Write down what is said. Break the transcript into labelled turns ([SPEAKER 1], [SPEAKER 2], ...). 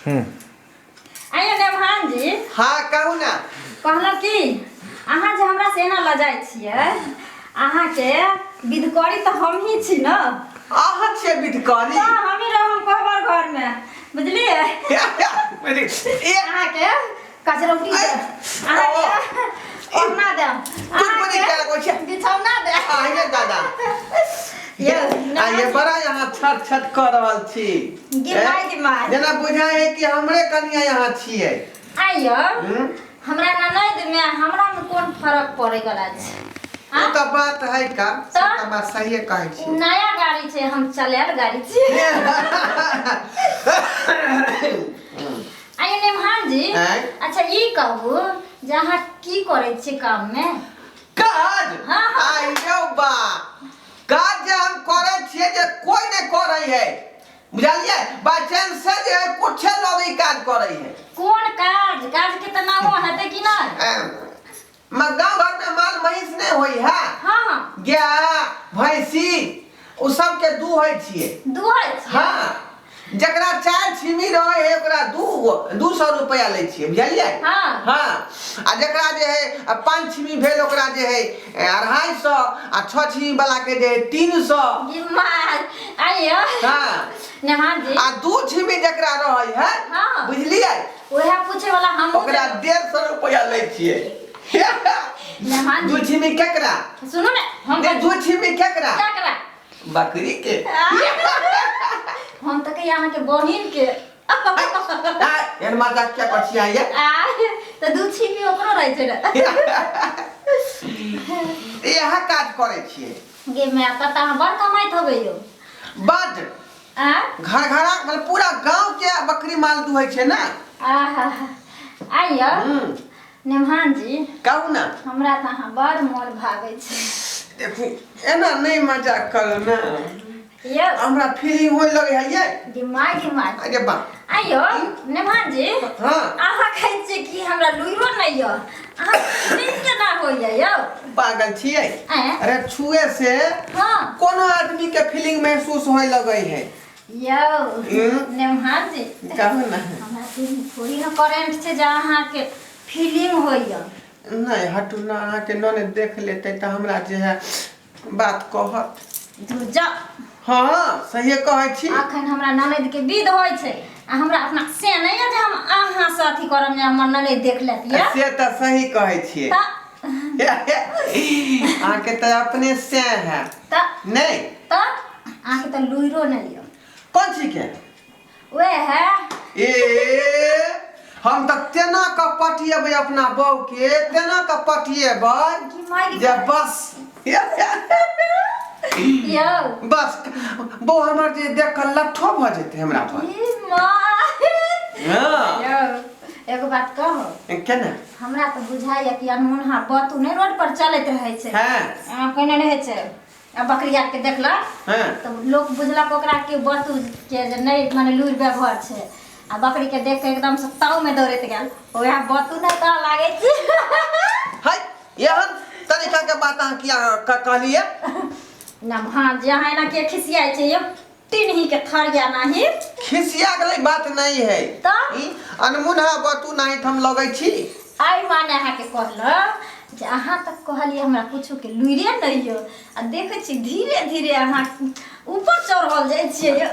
[SPEAKER 1] आइयो नेमहान जी।
[SPEAKER 2] हाँ, कहू ना।
[SPEAKER 1] कहलहुँ कि अहाँ जे हमरा से एना लजाइ छियै, अहाँके विधकरी तऽ हमही छी ने।
[SPEAKER 2] अहाँ छियै विधकरी?
[SPEAKER 1] तऽ हमही रहम कोहबर घरमे, बुझलियै?
[SPEAKER 2] ए,
[SPEAKER 1] अहाँके कचरौटी देब, अहाँके ओढ़ना देब,
[SPEAKER 2] कुरकुरी
[SPEAKER 1] अहाँके
[SPEAKER 2] किया लगबै छियै?
[SPEAKER 1] बिछौना देब।
[SPEAKER 2] आइये दादा।
[SPEAKER 1] यौ,
[SPEAKER 2] आ ये बड़ा यहाँ छट छट कऽ रहल छी।
[SPEAKER 1] गिमाय गिमाय।
[SPEAKER 2] जेना बुझाय है कि हमरे कनिया यहाँ छियै।
[SPEAKER 1] आइयो
[SPEAKER 2] हम्म?
[SPEAKER 1] हमरा ननद में हमरा में कोन फर्क पड़े वाला छै?
[SPEAKER 2] ओ
[SPEAKER 1] आ?
[SPEAKER 2] तऽ बात है का, से
[SPEAKER 1] तऽ?
[SPEAKER 2] तऽ बात सहिए कहै
[SPEAKER 1] ओ
[SPEAKER 2] छी।
[SPEAKER 1] नया गाड़ी छै, हम चलायल गाड़ी छी। आइयो नेमहान जी।
[SPEAKER 2] आँय?
[SPEAKER 1] अच्छा ई कहू जे अहाँ की करै छियै काम में?
[SPEAKER 2] काज?
[SPEAKER 1] हाँ, हाँ।
[SPEAKER 2] आइयो बा, काज जे हम करै छियै जे कोइ नहि करै है, बुझलियै? बाय चांस से जे है कुछे लोग ई काज करै है।
[SPEAKER 1] कोन काज? काज के तऽ नामो हेतै कि नहि?
[SPEAKER 2] गाँव घर में माल महींस नहीं होई है।
[SPEAKER 1] हाँ, हाँ।
[SPEAKER 2] गाय भैंसी उ सबके दूहै छियै।
[SPEAKER 1] दूहै छियै?
[SPEAKER 2] हाँ, जकरा 4 छिमी रहे है ओकरा 200 रुपया लै छियै, बुझलियै?
[SPEAKER 1] हाँ।
[SPEAKER 2] हाँ, आ जकरा जे है, आ 5 छिमी भेल ओकरा जे है, 250, आ 6 छिमी वाला के जे है 300।
[SPEAKER 1] गे माय, आइयो।
[SPEAKER 2] हाँ।
[SPEAKER 1] नेहान जी।
[SPEAKER 2] आ 2 छिमी जकरा रहे है,
[SPEAKER 1] हाँ।
[SPEAKER 2] बुझलियै?
[SPEAKER 1] वएह पूछे वाला हम
[SPEAKER 2] ओकरा 150 रुपया लै छियै।
[SPEAKER 1] नेहान जी।
[SPEAKER 2] 2 छिमी केकरा?
[SPEAKER 1] सुनू ने, हम
[SPEAKER 2] ने 2 छिमी केकरा?
[SPEAKER 1] केकरा?
[SPEAKER 2] बकरी के।
[SPEAKER 1] हम तऽ कहिया अहाँके बहिन के।
[SPEAKER 2] आ, एहन मजाक किया करै छियै अहाँ?
[SPEAKER 1] आ, तऽ 2 छिमी ओकरो रहै छै ने।
[SPEAKER 2] इएह काज करै छियै।
[SPEAKER 1] गे माय, तब तऽ अहाँ बड़ कमाइत होबै यौ।
[SPEAKER 2] बड।
[SPEAKER 1] आ?
[SPEAKER 2] घर घरा मतलब पूरा गांव के बकरी माल दुहै छै ने।
[SPEAKER 1] आहा, आइयो। नेमहान जी।
[SPEAKER 2] कहू ना।
[SPEAKER 1] हमरा तऽ अहाँ बड़ मोन भागै छै।
[SPEAKER 2] देखू, एना नहि मजाक करू ने।
[SPEAKER 1] यौ।
[SPEAKER 2] हमरा फीलिंग होय लगै है ये।
[SPEAKER 1] दिमाग दिमाग।
[SPEAKER 2] अरे बा।
[SPEAKER 1] आइयो नेमहान जी।
[SPEAKER 2] हाँ।
[SPEAKER 1] अहाँ कहै छियै कि हमरा लुइरो नहि यऽ, अहाँ फीलिंग केना होइए यौ?
[SPEAKER 2] पागल छियै?
[SPEAKER 1] आँय?
[SPEAKER 2] अरे छुए से
[SPEAKER 1] हाँ।
[SPEAKER 2] कोनो आदमी के फीलिंग महसूस होय लगै है।
[SPEAKER 1] यौ नेमहान जी।
[SPEAKER 2] कहू ना।
[SPEAKER 1] हमरा देह में थोड़ी ना करेंट छै जे अहाँके फीलिंग होइए।
[SPEAKER 2] नहि हटू ना, अहाँके ननद देख लेतै तऽ हमरा जे है बात कहत।
[SPEAKER 1] दूर जा।
[SPEAKER 2] हाँ, सहिए कहै छी।
[SPEAKER 1] अखन हमरा ननद के विध होइ छै आ हमरा अपना से नहि यऽ जे हम अहाँ से अथी करब जे हमर ननद देख लेत यऽ।
[SPEAKER 2] से तऽ सही कहै छियै।
[SPEAKER 1] तऽ
[SPEAKER 2] अहाँके तऽ अपने से है।
[SPEAKER 1] तऽ
[SPEAKER 2] नहि।
[SPEAKER 1] तऽ अहाँके तऽ लुइरो नहि यऽ।
[SPEAKER 2] कोन चीज के?
[SPEAKER 1] वएह है।
[SPEAKER 2] ए, हम तऽ तेना कऽ पटिएबै अपना बहू के, तेना कऽ पटिएबै
[SPEAKER 1] की मारि
[SPEAKER 2] जे बस।
[SPEAKER 1] यौ।
[SPEAKER 2] बस बहू हमर जे देख कऽ लट्ठो भऽ जेतै हमरा पर।
[SPEAKER 1] ई माय।
[SPEAKER 2] हाँ।
[SPEAKER 1] यौ, एगो बात कहू?
[SPEAKER 2] केना?
[SPEAKER 1] हमरा तऽ बुझाइया कि अनमुनहा बतू नहि रोड पर चलैत रहै छै।
[SPEAKER 2] हाँ।
[SPEAKER 1] एना कोने रहै छै। आ बकरी आर के देखलक
[SPEAKER 2] हाँ।
[SPEAKER 1] तऽ लोक बुझलक ओकरा कि बतू के जे नहि माने लूरि व्यवहार छै। आ बकरी के देख के एकदम से ताव में दौड़ैत गेल, वएह बतू नहि तऽ लागै छै।
[SPEAKER 2] है, एहन तरीका के बात अहाँ किया कहलियै?
[SPEAKER 1] ना हाँ, जे अहाँ एना के खिसियाइ छै यौ, टिनही के थरिया नाही।
[SPEAKER 2] खिसिया के बात नहीं है।
[SPEAKER 1] तऽ?
[SPEAKER 2] ई अनमुनहा बतू नहीं हम लगै छी।
[SPEAKER 1] आइ माने अहाँके कहलहुँ जे अहाँ तऽ कहलियै हमरा कुछो के लुइरे नहि यौ, आ देखै छी धीरे धीरे अहाँ ऊपर चढ़ल जाइ छियै यौ।